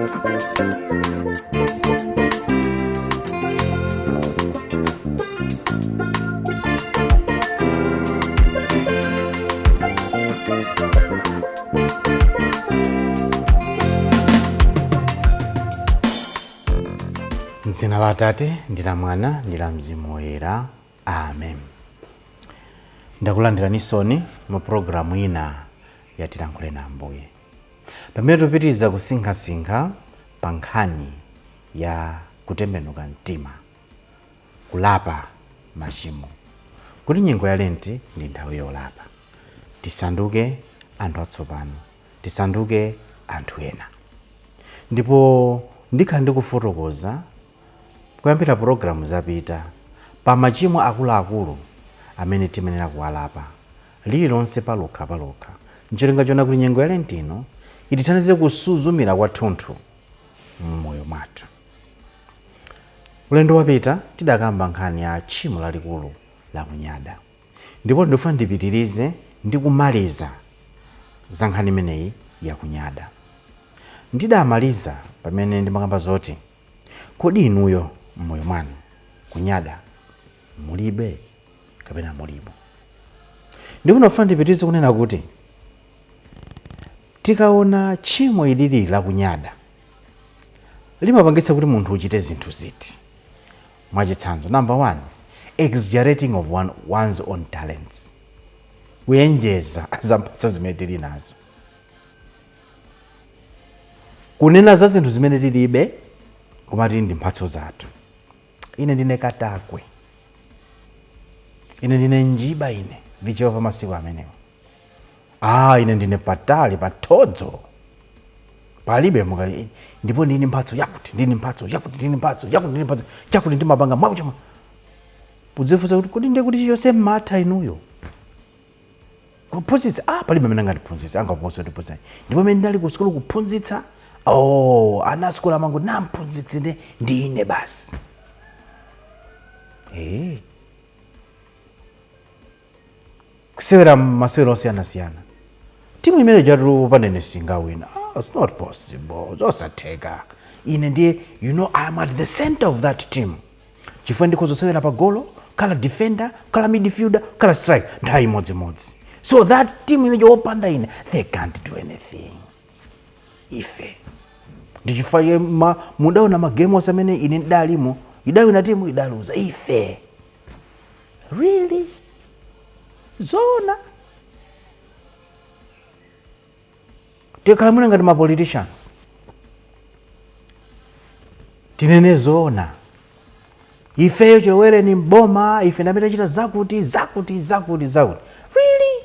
Mdzina la Atate ndi la Mwana ndi la Mzimu Woyera, amen. Ndakulandiranisoni mu pulogalamu ina ya Tilankhule na Ambuye, pamene tupitiriza kusinkhasinkha pa nkhani ya kutembenuka mtima, kulapa machimo, kuti nyengo ya Lenti ndi nthawi yolapa, tisanduke anthu atsopano, tisanduke anthu ena. Ndipo ndikhala ndikufotokoza kuyambira pulogalamu zapita pa machimo akuluakulu amene tiyenera kuwalapa, lililonse palokha palokha, ncholinga chona kuti nyengo ya Lenti ino itithandize kusuzumira kwathunthu m'moyo mwathu. Ulendo wapita tidakamba nkhani ya tchimo lalikulu lakunyada, ndipo ndifuna ndipitirize ndi kumaliza za nkhani imeneyi yakunyada. Ndidamaliza pamene ndimakamba zoti, kodi inuyo m'moyo mwanu kunyada mulibe kapena mulimo? Ndipo ndifuna ndipitirize kunena kuti tikaona tchimo ilili lakunyada limapangitsa kuti munthu uchite zinthu ziti? Mwachitsanzo, number one, exaggerating of one's own talents, kuyenjeza za mphatso zimene tili nazo, kunena za zinthu zimene tilibe koma tili ndi mphatso zathu. Ine ndine katakwe, ine ndine njiba, ine vicheva masiku amenewo, ine ndine patali pathodzo, palibe muka, ndipo ndini mphatso yakuti, ndini mphatso yakuti, ndini mphatso yakuti, ndini mphatso chakuti, ndimapanga mwakuti. Kudzifunsa kuti kodi ndiye kuti chilichonse mmatha inuyo kuphunzitsa? Palibe amene angandiphunzitsa, angaponso ndiphunzitsa. Ndipo amene ndinali ku sukulu kuphunzitsa, oh, ana a sukulu amangoti namphunzitsi ndi ndine basi. Kusewera masewero osiyanasiyana, timu imene jatu panene singawina. It's not possible, zosatheka. Ine ndiye, I am at the center of that team, chifukwa ndikhozosewera pa golo, kala defender, kala midfielder, kala striker nthawi imodzimodzi. So that team imene wopanda ine, they can't do anything. Ife ndichifukwa mudaona magemu onse amene ine ndalimo, idawina timu, idaluza. Ife really zona tikhala mwina ngati ma politicians, tinene zona, ifeyo chilowereni mboma, ife ndamene tachita zakuti zakuti zakuti zakuti. Really,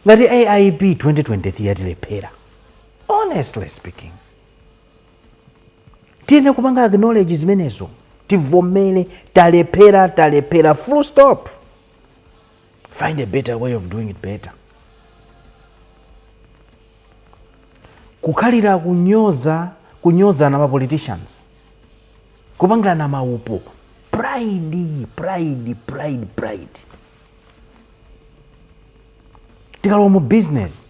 ngati AIP 2023 yatilephera, honestly speaking, tiyene kupanga acknowledge zimenezo, tivomere talephera, talephera, full stop. Find a better way of doing it better. Kukhalira kunyoza, kunyozana ma politicians, kupangirana maupo, pride, pride, pride, pride. Tikalowa mu business,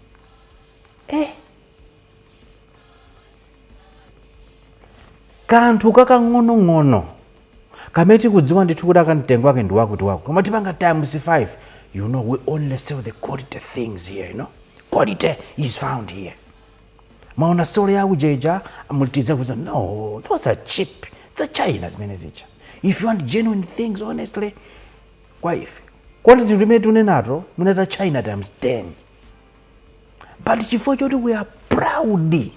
kanthu kakang'onong'ono kamene tikudziwa ndithu kuti akamtengo wake ndi wakuti wakuti, koma tipanga times 5. We only sell the quality things here. Quality is found here. Maona sole yakujeja mulitiza kuza, no, those are cheap, za China zimene zicha. If you want genuine things, honestly, kwa ife quality limene tunenato munata China times 10. But chifukwa choti we are proud,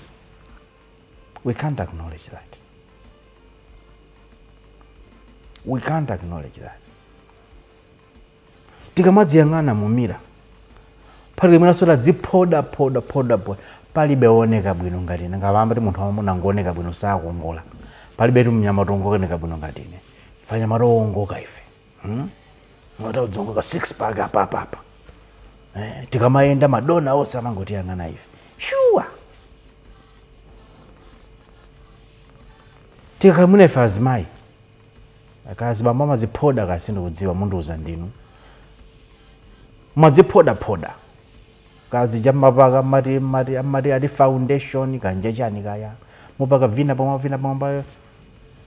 we can't acknowledge that. We can't acknowledge that. Tikamadziyang'ana mumira, pali mwinaso tadziphoda phoda phoda phoda, palibe wooneka bwino ngati ine. Ngapamba ti munthu wamamuna ngooneka bwino sakongola, palibe ti mnyamata ongooneka bwino ngati ine. Ife anyamata owongoka ife, Mata udzongoka, six pack apapapa, Tikamayenda madona onse amangotiyang'ana ife, sure. Tikakhala mwina ife azimayi, akazi bambo amaziphoda, kasi ndikudziwa mundiuza ndinu mwadziphodaphoda. Kazi mapaka mati mati amati ati foundation kanja chani kaya, mupaka vina pamwe vina pamwe.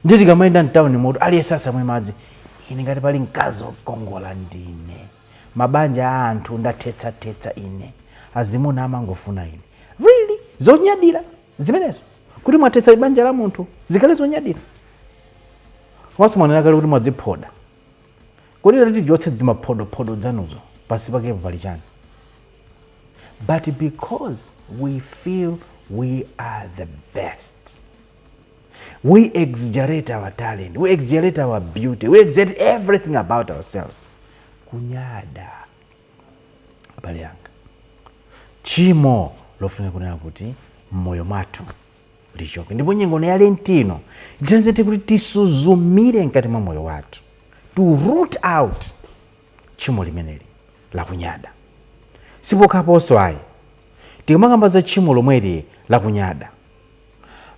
Nditi kamayenda mtawuni moto, aliyense asamwe madzi. Ine ngati pali mkazi okongola ndine, mabanja a anthu ndathetsa-thetsa ine, azimuna amangofuna ine. Really? Zonyadira zimenezo, kuti mwathetsa banja la munthu zikhale zonyadira? Komanso mwanena kale kuti mwadziphoda, kuti tati tichotse zimaphodophodo zanuzo, pasi pakepo pali chani? But because we feel we are the best, we exaggerate our talent, we exaggerate our beauty, we exaggerate everything about ourselves. Kunyada, abale yanga, tchimo lofunika kunena kuti mmoyo mwathu lichoke. Ndipo nyengo ya Lentino tithandize kuti tisuzumire mkati mwa moyo wathu to root out tchimo limeneli lakunyada. Sipokhaponso ayi, tikamakamba za tchimo lomweli lakunyada,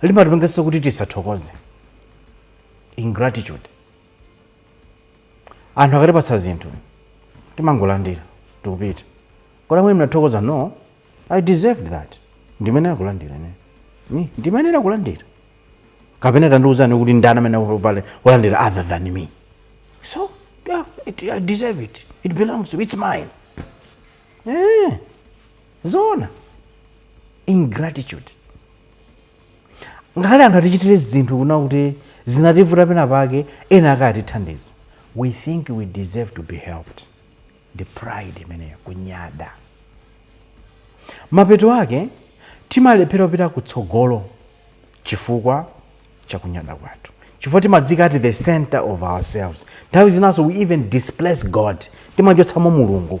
limatipanganso kuti tisathokoze, ingratitude. Anthu akatipatsa zinthu timangolandira, tikupita. Kodi amene mnathokoza? No, I deserved that, ndimenera kulandira ine. Ndimenera kulandira, kapena tandiuzani kuti ndani amene olandira other than me? So yeah, I deserve it, it belongs to me, it's mine. Zona ingratitude. Ngakhale anthu atichitire zinthu kuna kuti zinativuta pena pake, ena akatithandiza, we think we deserve to be helped. The pride imeneyo, kunyada. Mapeto ake timalephera kupita kutsogolo chifukwa cha kunyada kwathu, chifukwa timadzika at the center of ourselves. Nthawi zinaso we even displace God, timachotsamo Mulungu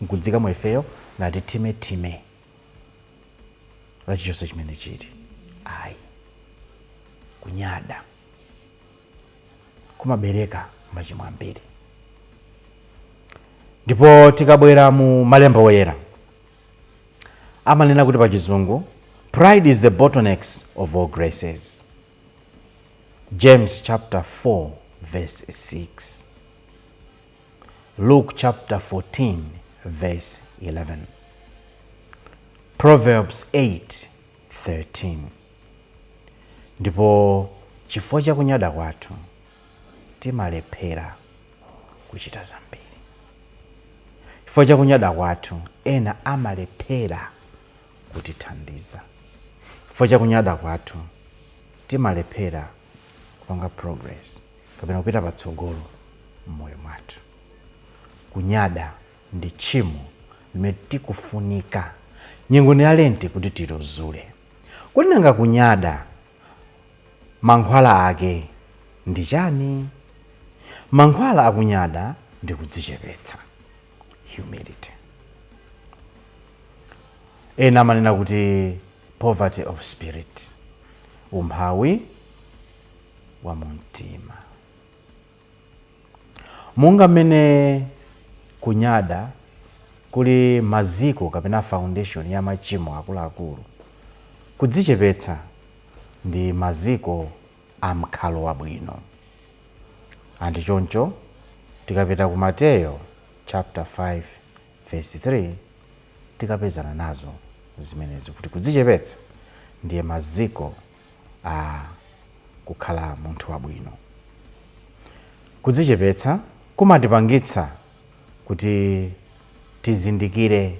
nkudzika mwa ifeyo ngati time la chilichonse chimene chili. Ayi, kunyada kumabereka machimo ambiri. Ndipo tikabwera mu Malemba Oyera, amanena kuti pa Chizungu, "Pride is the bottlenecks of all graces." James chapter 4 verse 6, Luke chapter 14 verse 11, Proverbs 8 13. Ndipo chifukwa cha kunyada kwathu timalephera kuchita zambiri. Chifukwa cha kunyada kwathu ena amalephera kutithandiza. Chifukwa cha kunyada kwathu timalephera kupanga progress kapena kupita patsogolo m'moyo mwathu. Kunyada ndi tchimo limene tikufunika nyengo ya Lenti kuti tiluzule. Kodi nanga kunyada mankhwala ake ndi chani? Mankhwala akunyada ndi kudzichepetsa, humility. Ena amanena kuti poverty of spirit, umphawi wa mumtima. Monga mmene kunyada kuli maziko kapena foundation ya machimo akuluakulu, kudzichepetsa ndi maziko a mkhalo wabwino. Andi choncho tikapita ku Mateyo chapter 5 verse 3, tikapezana nazo zimenezi, kuti kudzichepetsa ndiye maziko a kukhala munthu wabwino. Kudzichepetsa kumatipangitsa kuti tizindikire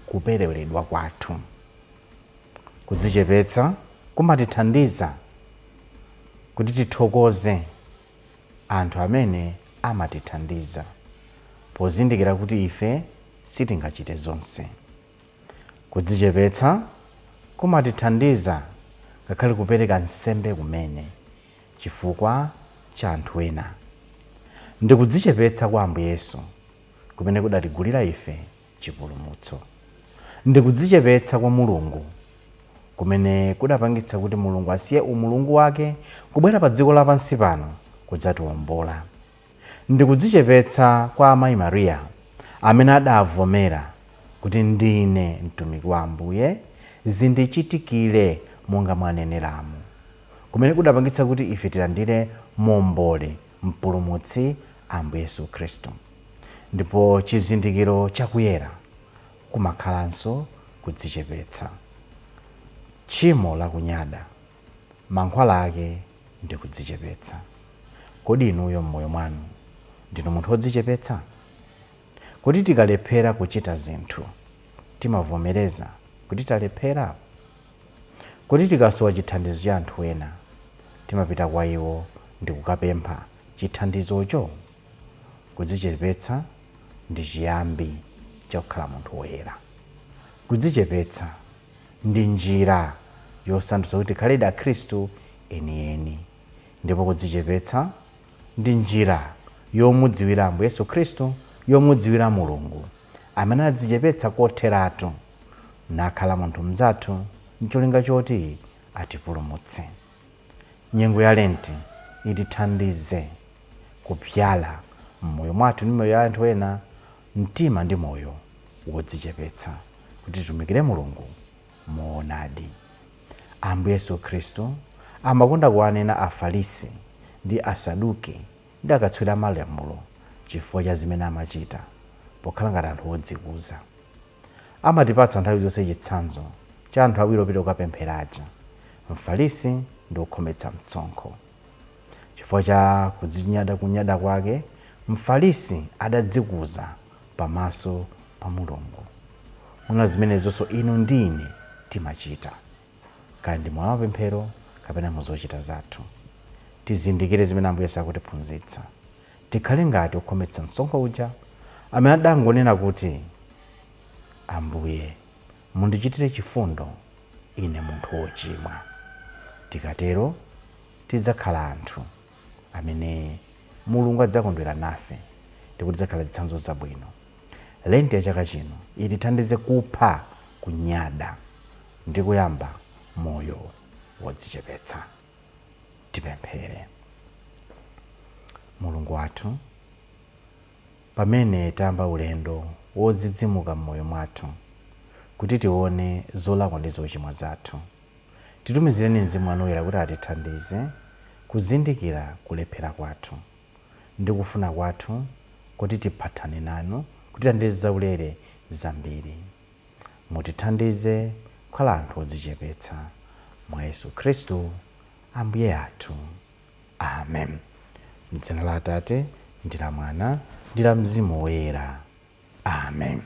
kupereweredwa kwathu. Kudzichepetsa kumatithandiza kuti tithokoze anthu amene amatithandiza, pozindikira kuti ife sitingachite zonse. Kudzichepetsa kumatithandiza ngakhale kupereka nsembe kumene chifukwa cha anthu ena. Ndi kudzichepetsa kwa Ambuye Yesu kumene kudatigulira ife chipulumutso. Ndi kudzichepetsa kwa Mulungu kumene kudapangitsa kuti Mulungu asiye umulungu wake kubwera pa dziko lapansi pano kudzatiwombola. Ndi kudzichepetsa kwa Amayi Mariya amene adavomera kuti, "Ndine mtumiki wa Ambuye, zindichitikire monga mwaneneramo," kumene kudapangitsa kuti ife tilandire momboli, mpulumutsi, Ambuye Yesu Khristu. Ndipo chizindikiro chakuyera kumakhalanso Kudzichepetsa. Tchimo lakunyada, mankhwala ake ndi kudzichepetsa. Kodi inuyo m'moyo mwanu ndinu munthu wodzichepetsa? Kodi tikalephera kuchita zinthu timavomereza kuti talephera? Kodi tikasowa chithandizo cha anthu ena timapita kwa iwo ndi kukapempha chithandizocho? Kudzichepetsa ndi chiyambi chakukhala munthu woyera. Kudzichepetsa ndi njira yosandutsa kuti tikhaledi Akhristu enieni, ndipo kudzichepetsa ndi njira yomudziwira Ambuye Yesu Khristu, yomudziwira Mulungu amene adzichepetsa kotheratu nakhala munthu mnzathu ncholinga choti atipulumutse. Nyengo ya Lenti itithandize kupyala m'moyo mwathu ndi moyo ya anthu ena mtima ndi moyo wodzichepetsa, kuti titumikire Mulungu moonadi. Ambuye Yesu Khristu amakonda kuwanena Afarisi ndi Asaduki ndi akatswiri amalamulo chifukwa cha zimene amachita pokhala ngati anthu odzikuza. Amatipatsa nthawi zonse chitsanzo cha anthu awiri opita kukapemphera aja, Mfarisi ndi wokhometsa msonkho. Chifukwa cha kudzinyada kunyada kwake, Mfarisi adadzikuza pamaso pa Mulungu. Mwina zimenezonso inu ndi ine timachita, kaya ndi moyo wamapemphero kapena muzochita zathu. Tizindikire zimene Ambuye Yesu akutiphunzitsa. Tikhale ngati okhometsa msonkho uja amene adangonena kuti, Ambuye, mundichitire chifundo ine munthu wochimwa. Tikatero tidzakhala anthu amene Mulungu adzakondwera nafe ndipo tidzakhala zitsanzo zabwino. Lenti ya chaka chino itithandize kupha kunyada ndi kuyamba moyo wodzichepetsa. Tipemphere. Mulungu wathu, pamene tayamba ulendo wodzidzimuka m'moyo mwathu kuti tione zolakwa ndi zochimwa zathu, titumizireni Mzimu wanu Woyera kuti atithandize kuzindikira kulephera kwathu ndi kufuna kwathu kuti tiphatane nanu, kuti tilandire zaulere zambiri. Mutithandize kukhala anthu odzichepetsa mwa Yesu Khristu Ambuye athu. Amen. M'dzina la Atate ndi la Mwana ndi la Mzimu Woyera. Amen.